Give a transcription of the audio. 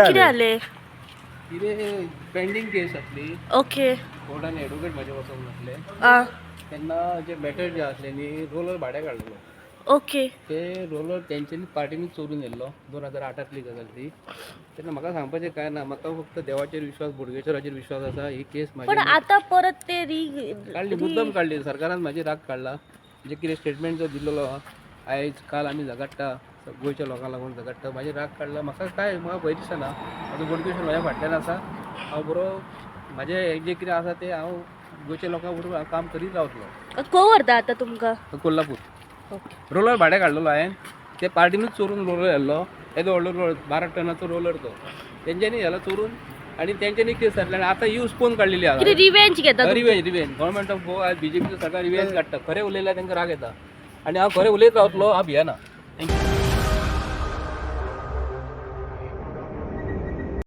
कितें जालें? जालें? कितें पेंडींग केस आसली. ओके. कोर्टान एडवोकेट म्हाजे वचोंक नासले. आं. तेन्ना जे मॅटर जे आसले न्ही, रोलर भाड्याक हाडलेलो. ओके. ते रोलर तेंच्यांनी पार्टीनी चोरून व्हेल्लो. 2008तली गजाल ती. तेन्ना म्हाका सांगपाचें कांय ना. म्हाका फक्त देवाचेर विश्वास, बोडगेश्वराचेर विश्वास आसा. ही केस पण म्हाजी आता परत ते री काडली, मुद्दम काडली. सरकारान म्हाजी राग काडला. जे कितें स्टेटमेंट जो दिल्लो आहा, आयज काल आमी झगडटा, गोंयच्या लोकांक लागून झगडटा, म्हाजी राग काडला. म्हाका काय, म्हाका भंय दिसना. म्हाजो बोडगेश्वर म्हाज्या फाटल्यान आसा. हांव बरो, म्हाजें जें कितें आसा तें हांव गोंयच्या लोकां बरोबर हांव काम करीत रावतलो. खंय व्हरता आतां तुमकां? कोल्हापूर. ओके. रोलर भाड्याक हाडलेलो हांवें. ते पार्टीनूच चोरून रोलर व्हेल्लो. येदो व्हडलो रोलर, 12 टनाचो रोलर तो तेंच्यांनी व्हेलो चोरून आनी तेंच्यांनी केस जातले आनी आतां ही उस्कोवन काडलेली आसा. कितें रिवेंज घेता तुमची? Revenge, revenge. Government of Goa, बीजेपीचो सरकार रिवेंज काडटा. खरें उलयल्यार तांकां राग येता आनी हांव खरें उलयत रावतलो. हांव भियेना. Thank you.